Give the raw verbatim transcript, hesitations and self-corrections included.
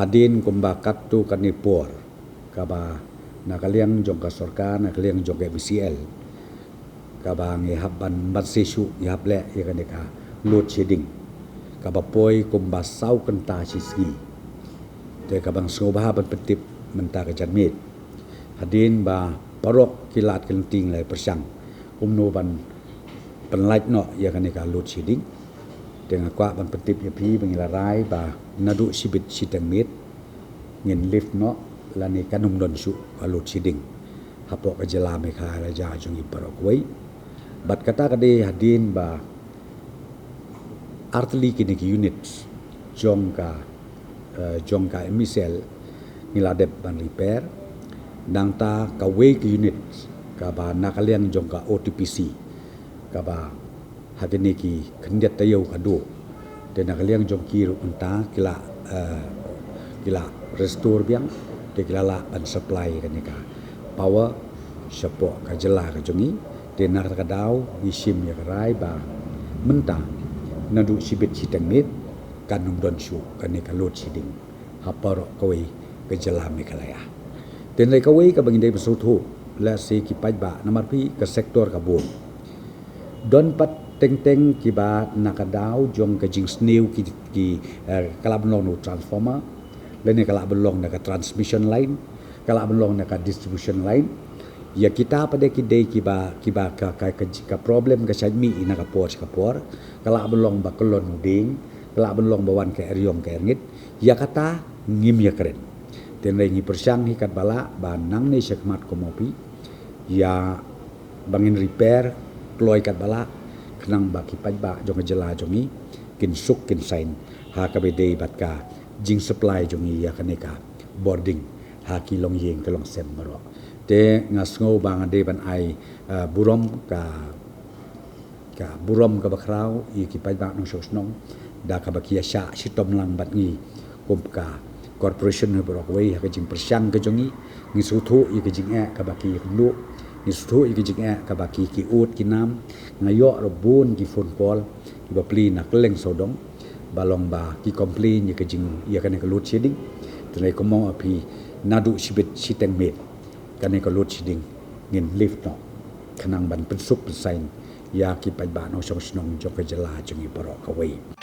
Hadien kumba katto katne por, kaba na ka liang jong ka sorkar, na ka liang jong ka M C L, kaba ngi hap ban, ban shisha, ngi hap leh ïa kane ka load shedding, kaba poi kumba saw kynta shi sngi. Te kaba nga sngewbha ban pyntip mynta ka janmiet, hadien ba paralok ki lad ki lynti, la pyrshang kumno ban pynlait noh ïa kane ka load shedding. Te nga kwah ban pyntip ïa phi ba ngi la rai ba naduh shibit shiteng miet ngin lift noh, lane kan ym don shuh ka load shedding hapoh ka jylla Meghalaya jong ngi baroh kawei. Bad kata ka dei hadien ba artylli kine ki unit jong ka, eh, jong ka M C L ngi la dep ban repair. Nangta kawei ka unit kaba na ka liang jong ka O T P C, kaba ha kine ki khyndiat taïew ka duh. Te na ka liang jong ki ruh mynta ki la, eh, ki la restore biang, te ki la lah ban supply kane ka power shapoh ka jylla ka jong ngi. Te na kata ka daw ngi shim ïa ka rai ba mynta naduh shibit shiteng miet kan ym don shuh kane ka load shedding ha baroh kawei ka jylla Meghalaya. Te hynrei kawei kaba ngi dei ban sngewthuh, lehse ki paidbah, namar phi, ka sector ka bun. Don pat teng teng kiba na ka daw jong ka jingsniew ki, ki, eh, ka lah ban long na ka transformer, lane ka lah ban long na ka transmission line, ka lah ban long na ka distribution line. Ïa kita pat de ki dei kiba, kiba ka, ka, ka, ka problem ka shait mih na ka por sha ka por, ka lah ban long ba kyllon u dieng, ka lah ban long ba wan ka eriong ka erngit. Ïa kata ngim ïakren. Te hynrei ngi pyrshang hi katba lah ba nangne shakhmat, kumno phi, ïa ba ngin repair kloi katba lah, khnang ba ki paidbah jong ka jylla jong ngi kin suk kin saiñ ha kaba dei bad ka jingsupply jong ngi ïa kane ka bording ha ki longïing ki longsem baroh. Te nga sngew ba nga dei ban ai, eh, burom ka, ka burom kaba khraw ïa ki paidbah nongshong shnong da kaba ki ïa shah shitom lang bad ngi kum ka corporation baroh kawei ha ka jingpyrshang ka jong ngi. Ngi sngewthuh ïa ka jingeh kaba ki ïa kynduh, ngi sngewthuh ïa ka jingeh kaba ki, ki ud ki nam. Nga ïoh ruh bun ki phone call kiba plie na kylleng sawdong ba long ba ki complain ïa ka jing, ïa kane ka load shedding. Te hynrei kumno phi, naduh shibit shiteng miet kane ka load shedding ngin lift noh, khnang ban pynsuk pynsaiñ ïa ki paidbah nongshong shnong jong ka jylla jong ngi baroh kawei.